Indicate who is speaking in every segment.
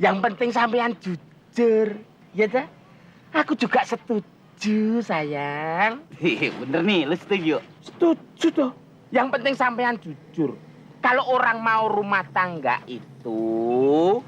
Speaker 1: Yang penting sampean jujur, ya dah? Aku juga setuju, sayang.
Speaker 2: Bener nih, lu setuju?
Speaker 1: Setuju toh. Yang penting sampean jujur. Kalau orang mau rumah tangga itu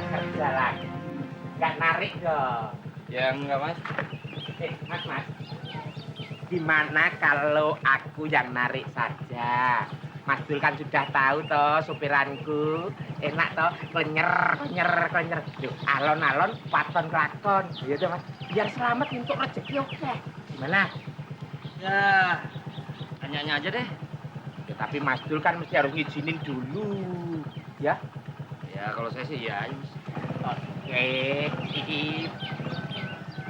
Speaker 1: kerja lagi. Nggak narik dong.
Speaker 2: Ya enggak, Mas.
Speaker 1: Mas. Gimana kalau aku yang narik saja? Mas Dul kan sudah tahu toh supiranku. Enak toh, klenyer. Yuk, alon-alon, paton kelakon. Iya toh, Mas. Biar selamat untuk rezeki, oke. Gimana?
Speaker 2: Ya, tanya aja deh.
Speaker 1: Ya, tapi Mas Dul kan mesti harus ngizinin dulu. Ya?
Speaker 2: Ya, kalau saya sih ya.
Speaker 1: Oke.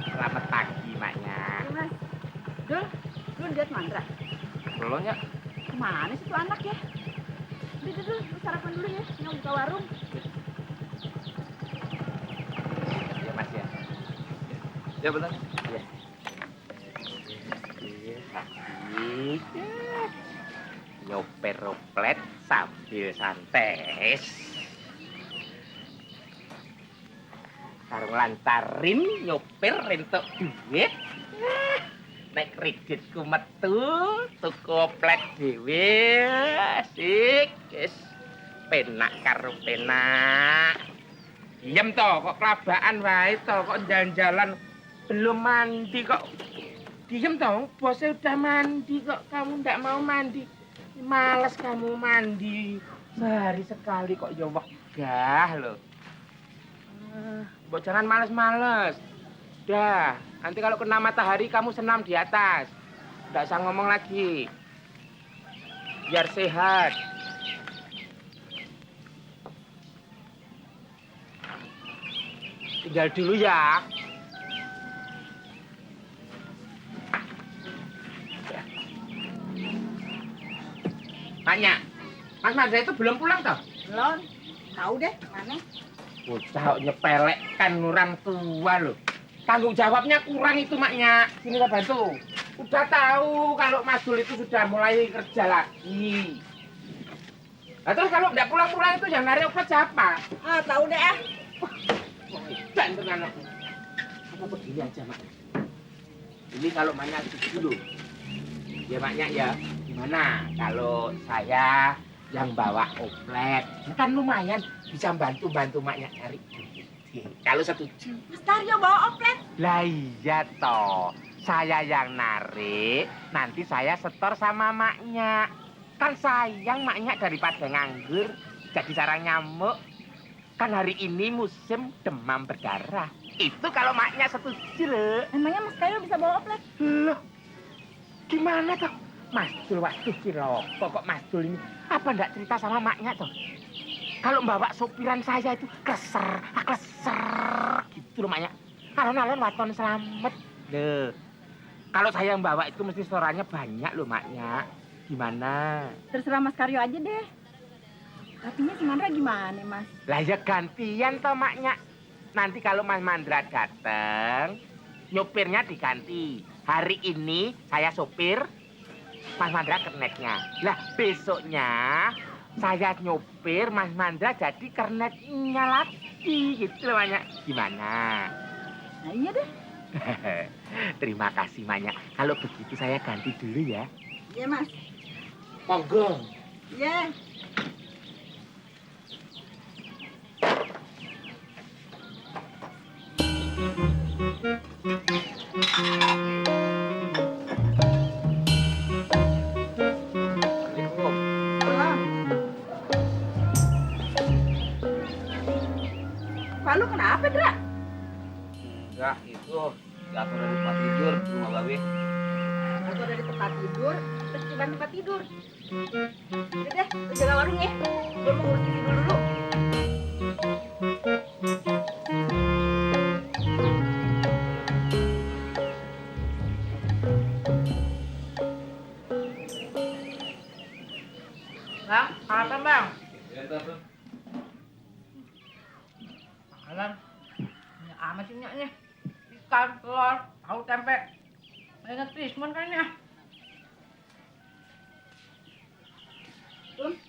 Speaker 1: Selamat pagi, Maknya.
Speaker 3: Mas, Dul, lu lihat Mandra?
Speaker 2: Belum ya?
Speaker 3: Kemana sih tuh anak ya? Udah, lu sarapan dulu ya, yang buka warung.
Speaker 1: Ya, Mas ya.
Speaker 2: Ya, betul.
Speaker 1: Ya. Nyoper roplet sambil santai. Karung lantarin nyoper rentok duit. Nek kreditku metu tuku oplet dhewe. Asik, wis penak karo penak. Diem toh, kok kelabaan wae toh, kok jalan-jalan belum mandi kok. Diem toh, bosnya udah mandi kok kamu ndak mau mandi. Males kamu mandi. Sehari sekali kok ya wegah loh. Mbok jangan males-males. Dah, nanti kalau kena matahari kamu senam di atas. Nggak usah ngomong lagi. Biar sehat. Tinggal dulu ya. Tanya, Mas Mandra itu belum pulang toh?
Speaker 3: Belum, tahu deh mana?
Speaker 1: Bocah nyepelek kan orang tua loh. Tanggung jawabnya kurang itu Maknya. Sini kita bantu. Udah tahu kalau Mas Dul itu sudah mulai kerja lagi. Nah terus kalau nggak pulang-pulang itu yang narik oplet siapa?
Speaker 3: Ah, tahu deh ah.
Speaker 1: Bantu anakku. Apa begini aja Mak? Ini kalau Maknya dulu. Ya Maknya ya. Gimana kalau saya yang bawa oplet? Kan lumayan bisa bantu Maknya cari. Kalau setuju.
Speaker 3: Mas Taryo bawa oplet.
Speaker 1: Lah iya toh. Saya yang narik, nanti saya setor sama Maknya. Kan sayang Maknya daripada nganggur jadi sarang nyamuk. Kan hari ini musim demam berdarah. Itu kalau Maknya setuju loh.
Speaker 3: Emangnya Mas Taryo bisa bawa oplet?
Speaker 1: Loh, gimana toh? Mas Dul, waduh ciloko kok Mas Dul ini. Apa enggak cerita sama Maknya toh? Kalau bawa sopiran saya itu kleser gitu loh Maknya. Alon-alon waton selamat. Loh, kalau saya yang bawa itu mesti setorannya banyak loh Maknya. Gimana?
Speaker 3: Terserah Mas Karyo aja deh. Artinya si Mandra gimana Mas?
Speaker 1: Lah ya gantian toh Maknya. Nanti kalau Mas Mandra datang, nyopirnya diganti. Hari ini saya sopir, Mas Mandra kernetnya. Lah besoknya saya nyopir, Mas Mandra jadi kernetnya lagi. Gitu loh Maknya. Gimana?
Speaker 3: Nah iya deh.
Speaker 1: Terima kasih Maknya. Kalau begitu saya ganti dulu ya.
Speaker 3: Iya Mas.
Speaker 1: Monggo.
Speaker 3: Iya. Belum. Kenapa, Dra?
Speaker 2: Enggak, itu jatuh dari tempat tidur rumah Babe.
Speaker 3: Jatuh dari tempat tidur, terus cibaan tempat tidur. Udah deh, lu jaga warung ya. Gue mau ngurus tidur dulu.
Speaker 1: Bang, apa bang?
Speaker 2: Ya, tuh.
Speaker 1: Makanan. Ini amat sih nyaknya. Ikan, telur, tahu tempe. Ingat Krismon kan ya?
Speaker 3: Dul,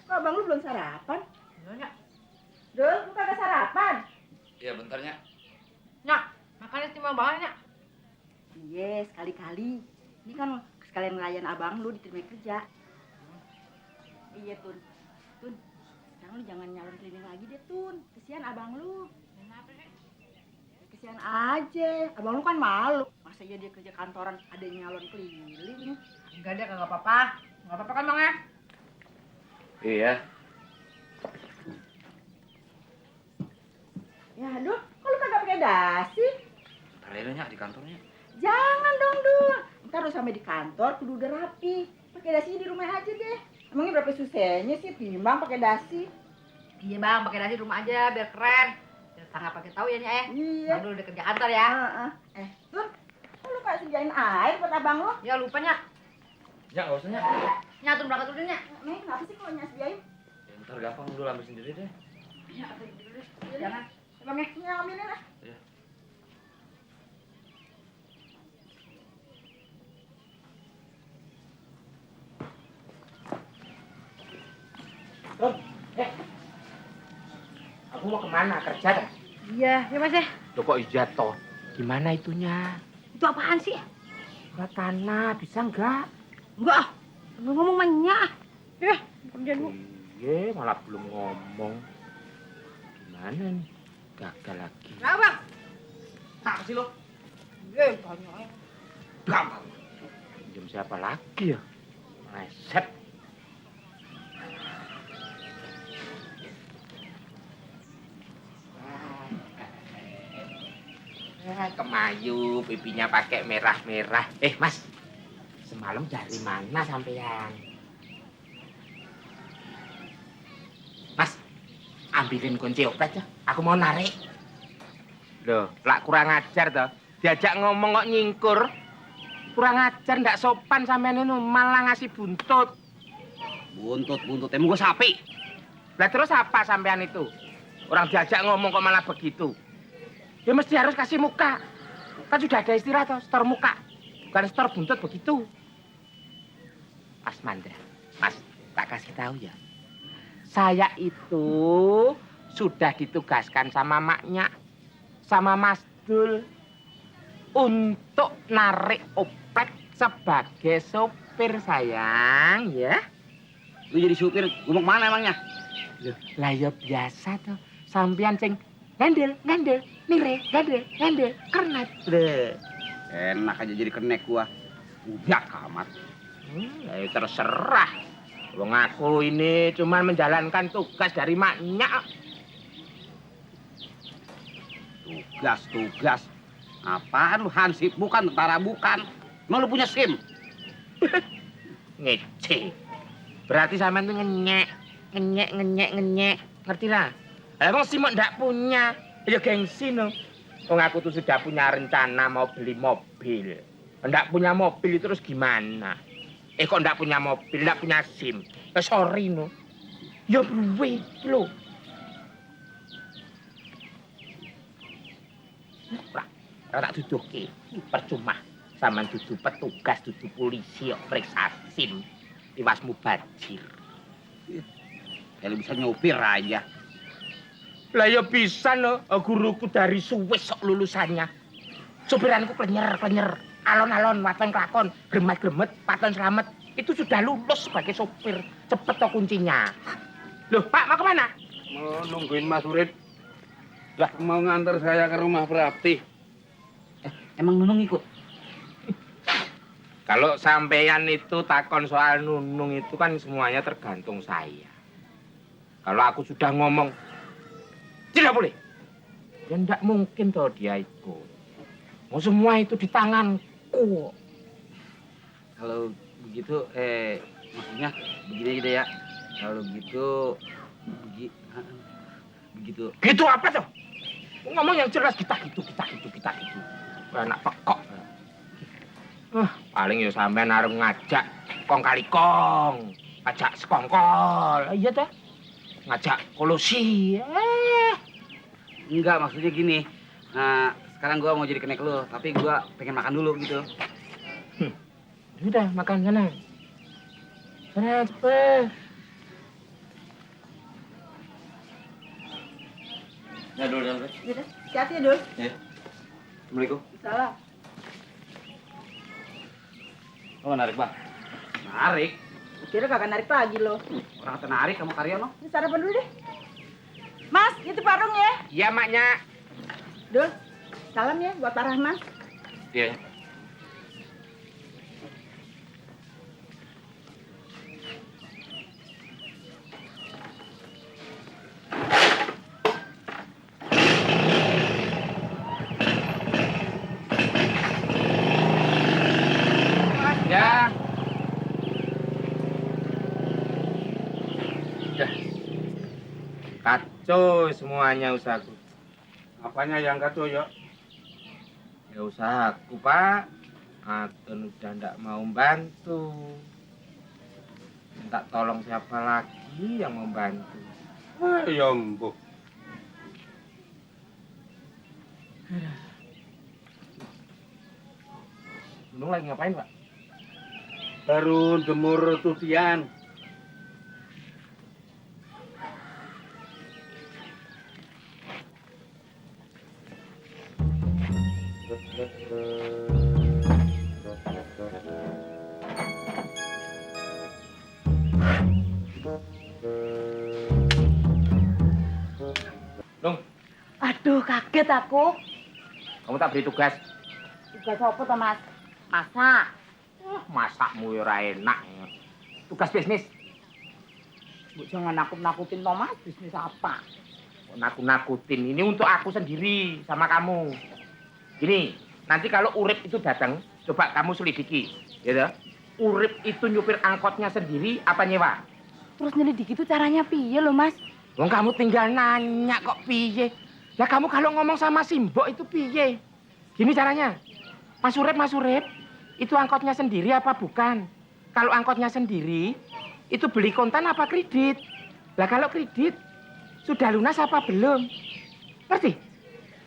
Speaker 3: kok abang lu belum sarapan?
Speaker 1: Iya, Nyak.
Speaker 3: Dul, lu kagak sarapan?
Speaker 2: Iya, bentarnya.
Speaker 1: Nyak, makannya istimewa banget, Nyak.
Speaker 3: Iya, sekali-kali. Ini kan sekalian ngelayan abang lu diterima kerja. Iya, Tun. Tun, sekarang lu jangan nyalon keliling lagi deh, Tun. Kesian abang lu.
Speaker 1: Kenapa sih?
Speaker 3: Kesian aja. Abang lu kan malu. Masa iya dia kerja kantoran ada yang nyalon keliling?
Speaker 1: Enggak deh, kagak apa-apa. Enggak apa-apa kan, Bang ya?
Speaker 2: Iya.
Speaker 3: Ya, aduh, kok lu kagak pakai dasi?
Speaker 2: Ntar aja Nyak di kantornya.
Speaker 3: Jangan dong, Dul. Ntar lu sampai di kantor kudu udah rapi. Pakai dasinya di rumah aja deh. Emangnya berapa susahnya sih timbang pakai dasi?
Speaker 1: Iya, Bang. Pakai dasi rumah aja biar keren. Biar tangga pakai tahu ya, Nyak ya.
Speaker 3: Iya.
Speaker 1: Bang dulu udah kerja kantor ya.
Speaker 3: Tun, kok lu kayak sediain air buat abang lu?
Speaker 1: Ya, lupa, Nyak.
Speaker 2: Nyak, nggak usah Nyak.
Speaker 1: Nyak, turun berangkat dulu, Nyak.
Speaker 3: Nih, kenapa sih kalau nyas biayain?
Speaker 2: Ya, ntar gampang dulu ambil sendiri deh.
Speaker 1: Nyak, ambil dulu deh. Jangan.
Speaker 3: Bang ya, ngambilin lah.
Speaker 2: Iya.
Speaker 1: Tun, aku mau kemana? Kerja dah?
Speaker 3: Iya, ya Mas ya.
Speaker 1: Loh kok jatuh? Gimana itunya?
Speaker 3: Itu apaan sih?
Speaker 1: Enggak tanah, bisa enggak?
Speaker 3: Enggak, lu ngomong banyak. Ya, kerjaan lu.
Speaker 1: Iya, malah belum ngomong. Gimana nih? Gagal lagi.
Speaker 3: Nah, Bang.
Speaker 2: Apa sih lo?
Speaker 3: Iya, tanya aja.
Speaker 2: Gampang.
Speaker 1: Pinjam siapa lagi ya? Reset. Kemayu, pipinya pakai merah-merah. Mas, semalam dari mana sampean? Mas, ambilin kunci oplet ya. Aku mau narik. Loh, lak kurang ajar toh. Diajak ngomong kok nyingkur. Kurang ajar, ndak sopan sampean itu malah ngasih buntut.
Speaker 2: Buntut. Emang gue sapi.
Speaker 1: Lah terus apa sampean itu? Orang diajak ngomong kok malah begitu. Ya mesti harus kasih muka. Kan sudah ada istilah toh, setor muka. Bukan setor buntut begitu. Mas Mandra, Mas, tak kasih tahu ya. Saya itu sudah ditugaskan sama maknya, sama Mas Dul untuk narik oplet sebagai sopir sayang, ya.
Speaker 2: Lu jadi supir, gue mau kemana emangnya?
Speaker 1: Loh, lah ya biasa tuh. Sampean sing ngandel, nire, ngandel, kernet. Loh.
Speaker 2: Enak aja jadi kenek gua. Udah amat.
Speaker 1: Ya terserah. Wong aku ini cuma menjalankan tugas dari maknya.
Speaker 2: Tugas. Apaan lu hansip bukan, tentara bukan. Emang lu punya SIM?
Speaker 1: Ngece. Berarti sampean tuh ngenyek. Ngerti lah? Emang sih mau ndak punya. Ya gengsi no. Wong aku tuh sudah punya rencana mau beli mobil. Ndak punya mobil terus gimana? Kok ndak punya mobil, ndak punya SIM? Sorry no. Ya bruwe lho. Lah, tak duduki. Percuma. Saman dudu petugas, dudu polisi kok periksa SIM. Iwas mubajir.
Speaker 2: Kalau bisa nyopir aja.
Speaker 1: Lah ya bisa no, guruku dari Swiss sok lulusannya. Sopiranku klenyer, alon-alon, wateng kelakon, gremet, paton selamat. Itu sudah lulus sebagai sopir. Cepet toh kuncinya. Loh, Pak, mau kemana?
Speaker 4: Mau nungguin Mas Urip. Lah, mau nganter saya ke rumah Prapti.
Speaker 2: Emang Nunung ikut?
Speaker 1: Kalau sampeyan itu takon soal Nunung itu kan semuanya tergantung saya. Kalau aku sudah ngomong, tidak boleh. Ya ndak mungkin toh dia ikut. Mau semua itu di tanganku.
Speaker 2: Kalau begitu, maksudnya begini aja deh ya. Kalau gitu, begitu.
Speaker 1: Gitu apa tuh? Ngomong yang jelas kita gitu. Anak pekok. Paling ya sampean arep ngajak kong kali kong, ngajak sekongkol. Iya dah. Ngajak kolusi.
Speaker 2: Enggak, maksudnya gini. Nah, sekarang gua mau jadi kenek lu, tapi gua pengen makan dulu gitu.
Speaker 1: Udah, makan sana. Sana cepet.
Speaker 2: Ya, dulu.
Speaker 3: Yaudah, hati-hati ya, Dul.
Speaker 2: Ya. Assalamualaikum.
Speaker 3: Salah.
Speaker 2: Oh, narik, Bang. Narik?
Speaker 3: Kira kagak narik lagi lo.
Speaker 2: Orang kata narik kamu Karyono.
Speaker 3: Ini sarapan dulu deh. Mas, itu parung ya.
Speaker 1: Iya, maknya.
Speaker 3: Dul, salam ya buat Pak Rahman.
Speaker 2: Iya.
Speaker 1: Ya. Ya. Kacau semuanya usahaku.
Speaker 4: Apanya yang kacau ya?
Speaker 1: Ya usahaku, Pak. Atun udah ndak mau bantu. Minta tolong siapa lagi yang membantu.
Speaker 4: Ya embuh.
Speaker 1: Gunung lagi ngapain, Pak?
Speaker 4: Baru jemur tutian.
Speaker 1: Dung,
Speaker 3: Aduh, kaget aku.
Speaker 1: kamu tak beri tugas.
Speaker 3: Tugas apa toh, Mas? Masak.
Speaker 1: Masakmu ya ora enak. Tugas bisnis.
Speaker 3: Bu, jangan nakut-nakutin toh, Mas. Bisnis apa?
Speaker 1: Nakut-nakutin. Ini untuk aku sendiri sama kamu. Gini, nanti kalau Urip itu datang, coba kamu selidiki. Ya toh? Urip itu nyupir angkotnya sendiri apa nyewa?
Speaker 3: Terus nyelidik itu caranya piye lo, Mas?
Speaker 1: Wong kamu tinggal nanya kok piye. Lah kamu kalau ngomong sama Simbok itu piye? Gini caranya. Mas Urip, itu angkotnya sendiri apa bukan? Kalau angkotnya sendiri, itu beli kontan apa kredit? Lah kalau kredit, sudah lunas apa belum? Ngerti?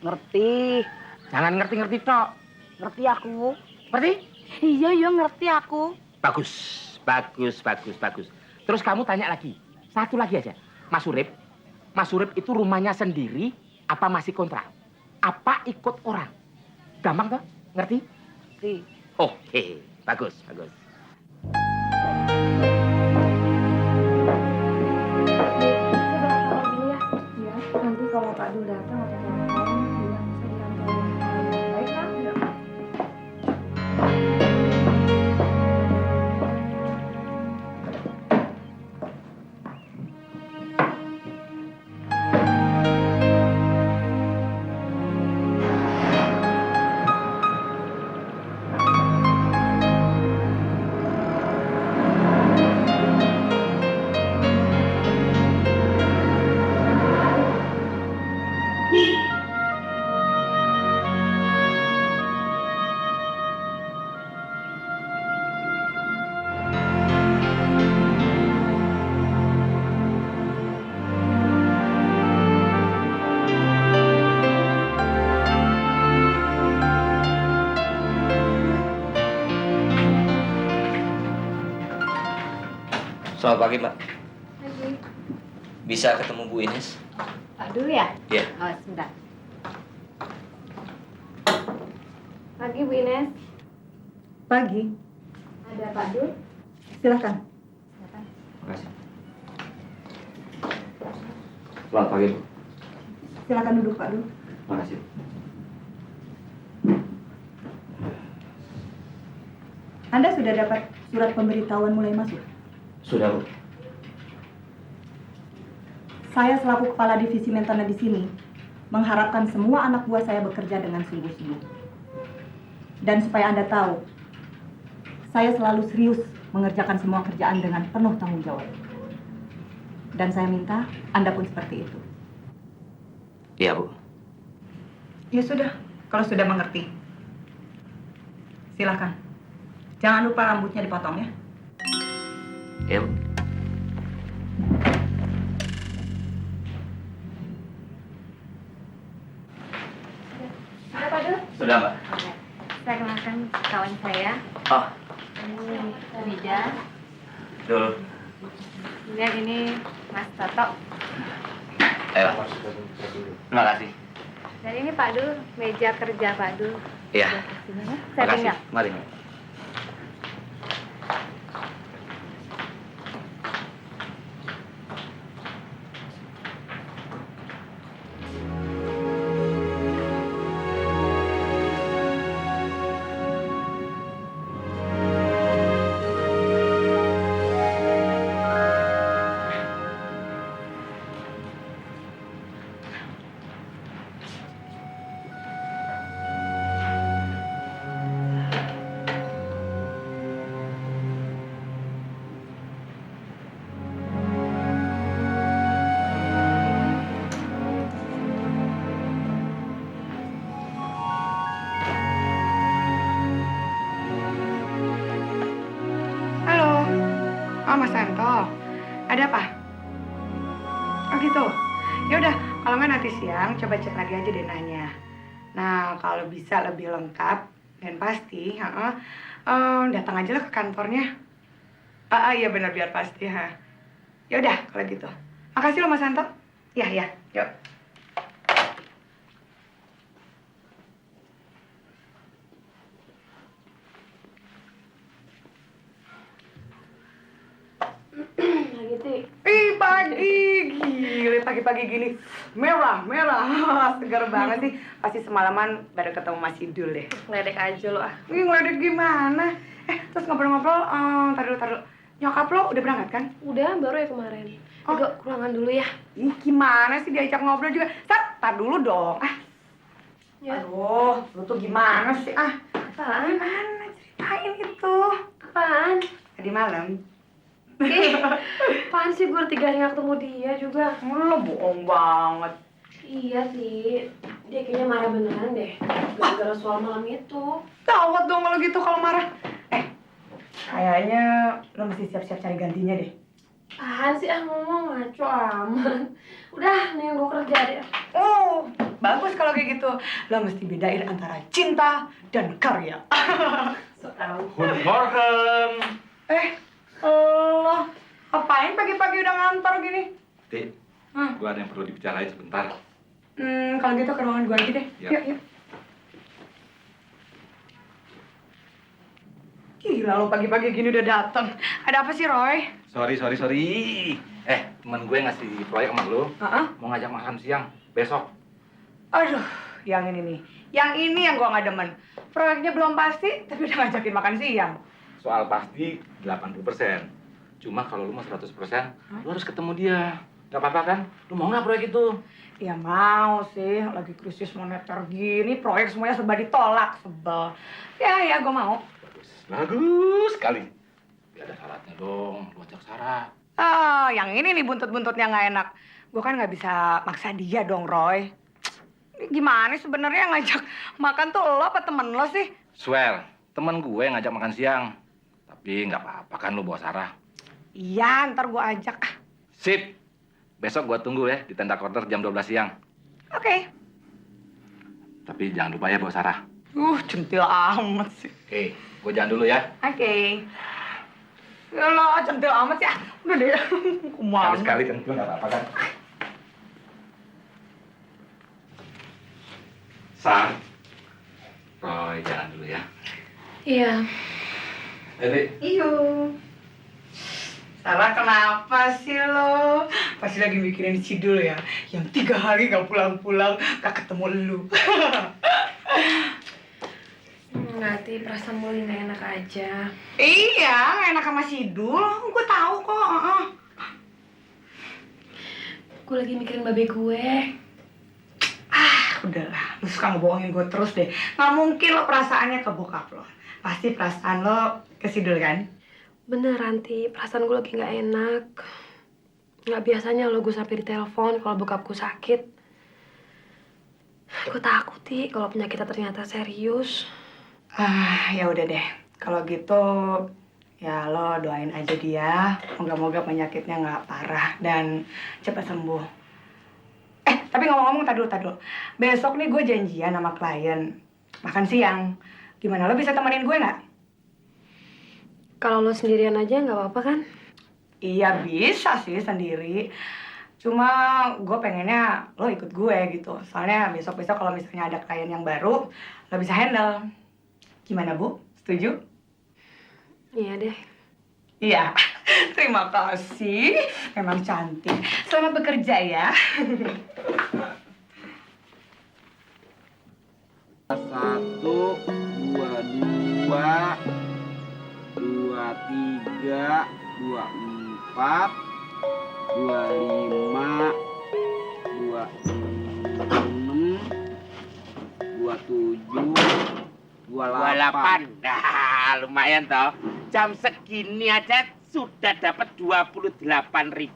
Speaker 3: Ngerti.
Speaker 1: Jangan ngerti-ngerti tok.
Speaker 3: Ngerti aku.
Speaker 1: Ngerti?
Speaker 3: Iya, ngerti aku.
Speaker 1: Bagus. Terus kamu tanya lagi. Satu lagi aja. Mas Urip itu rumahnya sendiri apa masih kontrak? Apa ikut orang? Gampang toh? Ngerti?
Speaker 3: Ngerti.
Speaker 1: Oke, bagus.
Speaker 5: Ya, nanti kalau Pak Dul datang atau telepon, bilang saya diantarin. Baiklah, ya.
Speaker 6: Selamat pagi, Mbak.
Speaker 5: Pagi.
Speaker 6: Bisa ketemu Bu Ines?
Speaker 3: Pak Dul ya?
Speaker 6: Iya.
Speaker 3: Oh, sebentar.
Speaker 5: Pagi, Bu Ines.
Speaker 3: Pagi.
Speaker 5: Ada Pak Dul?
Speaker 3: Silakan.
Speaker 6: Terima kasih. Selamat pagi, Bu.
Speaker 3: Silakan duduk, Pak Dul.
Speaker 6: Terima kasih.
Speaker 7: Anda sudah dapat surat pemberitahuan mulai masuk?
Speaker 6: Sudah, Bu.
Speaker 7: Saya selaku kepala divisi maintenance di sini mengharapkan semua anak buah saya bekerja dengan sungguh-sungguh. Dan supaya Anda tahu, saya selalu serius mengerjakan semua kerjaan dengan penuh tanggung jawab. Dan saya minta Anda pun seperti itu.
Speaker 6: Iya, Bu.
Speaker 7: Ya sudah, kalau sudah mengerti. Silakan. Jangan lupa rambutnya dipotong ya.
Speaker 6: Iya, Bu.
Speaker 5: Sudah, Pak Dul?
Speaker 6: Sudah, Mbak.
Speaker 5: Saya kenalkan kawan saya.
Speaker 6: Oh,
Speaker 5: Ini Wida.
Speaker 6: dulu.
Speaker 5: Kemudian ini Mas Toto.
Speaker 6: Ayo. Terima kasih.
Speaker 5: Dan ini Pak Dul, meja kerja Pak Dul.
Speaker 6: Iya.
Speaker 5: Sini ya. Saya
Speaker 6: Terima kasih.
Speaker 5: tinggal.
Speaker 6: Mari.
Speaker 8: Halo, oh Mas Santo, ada apa? Oh gitu. Ya udah, kalau nggak nanti siang coba cek lagi aja deh nanya. Nah, kalau bisa lebih lengkap dan pasti, datang aja lah ke kantornya. Iya benar biar pasti ha. Ya udah kalau gitu. Makasih loh Mas Santo. Ya, yuk.
Speaker 5: Lagi Ti.
Speaker 8: Ih, gile pagi-pagi gini. Merah, segar banget sih. Pasti semalaman baru ketemu Mas Idul deh.
Speaker 5: Ngeledek aja lo ah.
Speaker 8: Ih, ngeledek gimana? Terus ngobrol-ngobrol, taruh. Nyokap lo udah berangkat kan?
Speaker 5: Udah, baru ya kemarin.
Speaker 8: Oh.
Speaker 5: Agak kurangan dulu ya.
Speaker 8: Ih, gimana sih diajak ngobrol juga? Tar dulu dong.
Speaker 5: Ya.
Speaker 8: Aduh, lu tuh gimana sih?
Speaker 5: Apaan?
Speaker 8: Gimana ceritain itu?
Speaker 5: Apaan?
Speaker 8: Tadi malam.
Speaker 5: Apaan sih gue 3 hari gak ketemu dia juga.
Speaker 8: Lo bohong banget.
Speaker 5: Iya sih, dia kayaknya marah beneran deh. Gara-gara soal malam itu.
Speaker 8: Gawat dong kalau gitu kalau marah. Kayaknya lo mesti siap-siap cari gantinya deh.
Speaker 5: Apaan sih ngomong ngaco amat. Udah, nih gue kerja deh.
Speaker 8: Oh, bagus kalau kayak gitu. Lo mesti bedain antara cinta dan karya.
Speaker 5: So tau.
Speaker 4: Good morning.
Speaker 8: Allah, ngapain pagi-pagi udah ngantor gini?
Speaker 4: Ti, gua ada yang perlu dibicarain sebentar.
Speaker 8: Kalau gitu ke ruangan gua aja deh.
Speaker 4: Yap.
Speaker 8: Yuk. Gila lo pagi-pagi gini udah datang. Ada apa sih, Roy?
Speaker 4: Sorry. Temen gue ngasih proyek sama lu. Mau ngajak makan siang besok.
Speaker 8: Aduh, yang ini nih. Yang ini yang gua nggak demen. Proyeknya belum pasti, tapi udah ngajakin makan siang.
Speaker 4: Soal pasti 80%. Cuma kalau lu mau 100%, lu harus ketemu dia. Gak apa-apa kan? Lu mau nggak proyek itu?
Speaker 8: Ya mau sih, lagi krisis moneter gini, proyek semuanya serba ditolak, sebel. Ya, gua mau.
Speaker 4: Bagus sekali. Gak ada syaratnya dong, buat cek syarat.
Speaker 8: Yang ini nih buntut-buntutnya nggak enak. Gua kan nggak bisa maksa dia dong, Roy. Gimana sebenarnya ngajak makan tuh lo apa temen lo sih?
Speaker 4: Swear, temen gue ngajak makan siang. Tapi nggak apa-apa kan lu bawa Sarah.
Speaker 8: Iya, ntar gua ajak.
Speaker 4: Sip. Besok gua tunggu ya di tenda quarter jam 12 siang.
Speaker 8: Oke.
Speaker 4: Tapi jangan lupa ya bawa Sarah.
Speaker 8: Centil amat sih.
Speaker 4: Oke, gua jalan dulu ya.
Speaker 8: Oke. Ya Allah, centil amat sih. Udah deh. Kumaha.
Speaker 4: Sekali kan gua nggak apa-apa kan. Sar. Roy, jalan dulu ya.
Speaker 5: Iya.
Speaker 4: Jadi,
Speaker 8: Iyo. Sarah kenapa sih lo? Pasti lagi mikirin Cidul ya. Yang 3 hari gak pulang-pulang, gak ketemu lu.
Speaker 5: Nanti perasaan mulai gak enak aja.
Speaker 8: Iya, gak enak sama Cidul. Gue tahu kok.
Speaker 5: Gue lagi mikirin babe gue.
Speaker 8: Udahlah, lu suka ngebohongin gue terus deh. Nggak mungkin lo perasaannya ke bokap lo. Pasti perasaan lo ke Sidul kan?
Speaker 5: Bener, Ranti. Perasaan gue lagi nggak enak. Nggak biasanya lo gue sampai ditelepon kalau bokapku sakit. Gue takut, Ti, kalau penyakitnya ternyata serius.
Speaker 8: Ya udah deh. Kalau gitu, ya lo doain aja dia. Moga-moga penyakitnya nggak parah dan cepat sembuh. Tapi ngomong-ngomong, tadi dulu. Besok nih gue janjian sama klien. Makan siang. Gimana, lo bisa temenin gue nggak?
Speaker 5: Kalau lo sendirian aja nggak apa-apa kan?
Speaker 8: Iya bisa sih sendiri. Cuma gue pengennya lo ikut gue gitu. Soalnya besok-besok kalau misalnya ada klien yang baru, lo bisa handle. Gimana, Bu? Setuju?
Speaker 5: Iya deh.
Speaker 8: Iya. Terima kasih. Memang cantik. Selamat bekerja ya.
Speaker 2: Satu, dua, dua, tiga, 24, 25, 26, 27, 28.
Speaker 1: Nah, lumayan toh. Jam segini aja sudah dapat 28.000.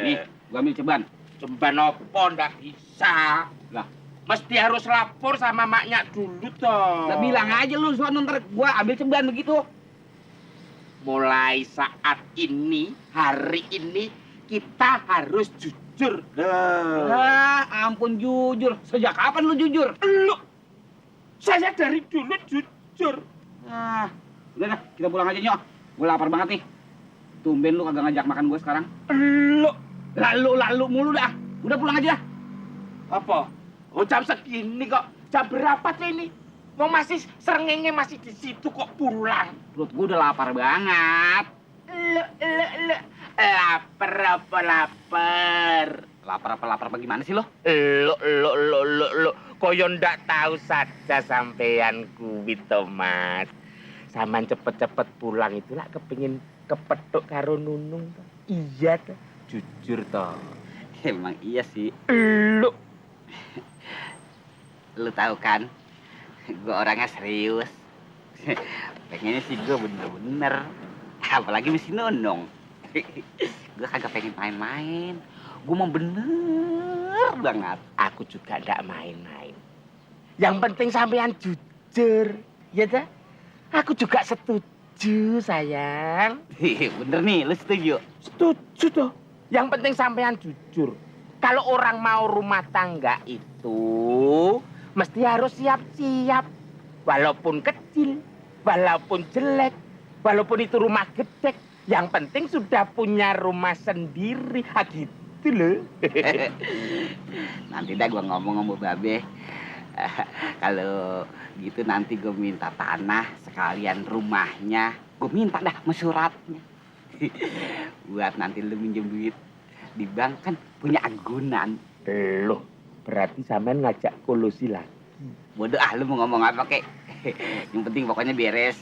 Speaker 2: Nih, gua ambil ceban.
Speaker 1: Cemban opo ndak bisa.
Speaker 2: Lah,
Speaker 1: Mesti harus lapor sama maknya dulu toh.
Speaker 2: lah bilang aja lu sono ntar gua ambil ceban begitu.
Speaker 1: Mulai saat ini, hari ini kita harus jujur.
Speaker 2: Ampun jujur. Sejak kapan lu jujur?
Speaker 1: Lu, saya dari dulu jujur.
Speaker 2: Udah dah, kita pulang aja nyok. Gue lapar banget nih. Tumben lu kagak ngajak makan gue sekarang.
Speaker 1: Lu,
Speaker 2: Lalu mulu dah. Udah pulang aja dah.
Speaker 1: apa? Oh, jam segini kok. Jam berapa sih ini? Mau masih serengenge masih di situ kok pulang.
Speaker 2: Perut gue udah lapar banget.
Speaker 1: Lu. Lapar apa lapar?
Speaker 2: Lapar apa bagaimana sih lo?
Speaker 1: Lu. Koyo ndak tahu saja sampean kuwi to, Mas. Saman cepet-cepet pulang itu lah kepengin kepethuk karo Nunung to. Iya to. Jujur to.
Speaker 2: Emang iya sih.
Speaker 1: Lu.
Speaker 2: Lu tahu kan? Gue orangnya serius. Pengennya sih gue bener-bener. Apalagi mesti Nunung. Gue kagak pengen main-main. Gue mau bener banget.
Speaker 1: Aku juga ndak main-main. Yang penting sampean jujur, ya dah? Aku juga setuju, sayang.
Speaker 2: Bener nih, lu setuju?
Speaker 1: Setuju toh. Yang penting sampean jujur. Kalau orang mau rumah tangga itu mesti harus siap-siap. Walaupun kecil, walaupun jelek, walaupun itu rumah gede, yang penting sudah punya rumah sendiri. Gitu loh.
Speaker 2: Nanti dah gua ngomong sama Babe. Kalau gitu nanti gue minta tanah sekalian rumahnya. Gue minta dah sama suratnya. Buat nanti lu minjem duit di bank kan punya agunan.
Speaker 1: Loh, berarti sampean ngajak kolusi lagi.
Speaker 2: Bodoh lu mau ngomong apa kek? Yang penting pokoknya beres.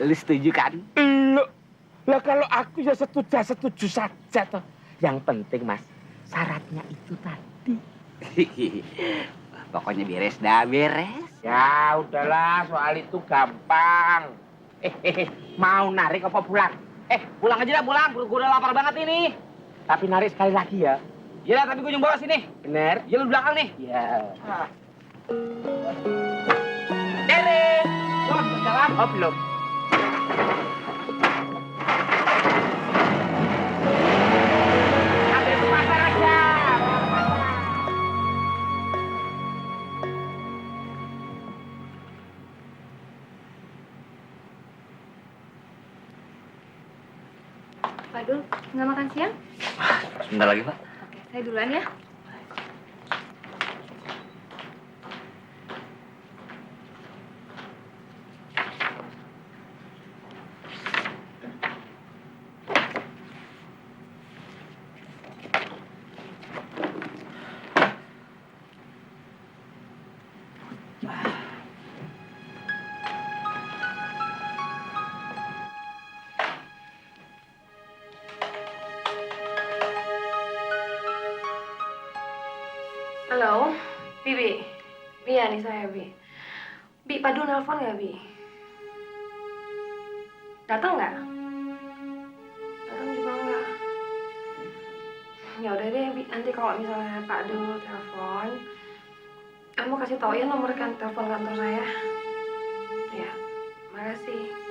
Speaker 2: Lu setuju kan?
Speaker 1: Loh, lah kalau aku ya setuju saja toh. Yang penting Mas, syaratnya itu tadi.
Speaker 2: Pokoknya beres dah, beres.
Speaker 1: Ya udahlah, soal itu gampang. Mau narik apa pulang?
Speaker 2: Pulang aja dah, pulang. Gue udah lapar banget ini.
Speaker 1: Tapi narik sekali lagi ya.
Speaker 2: Iya, tapi gue yang bawa sini.
Speaker 1: Bener?
Speaker 2: Ya lu belakang nih.
Speaker 1: Ya. Derek!
Speaker 2: John, berjalan.
Speaker 1: Oh, belum. Ambil ke pasar aja.
Speaker 5: Pak Dul, nggak makan siang?
Speaker 6: Sebentar lagi, Pak.
Speaker 5: Oke, saya duluan ya. Halo, Bibi. Iya nih saya, Bi. Bi, Padu nelpon nggak, Bi? Datang nggak? Datang juga nggak. Ya udah deh, Bi. Nanti kalau misalnya Pak Du telepon, kamu kasih tau ya nomor kan telepon kantor saya. Ya, makasih.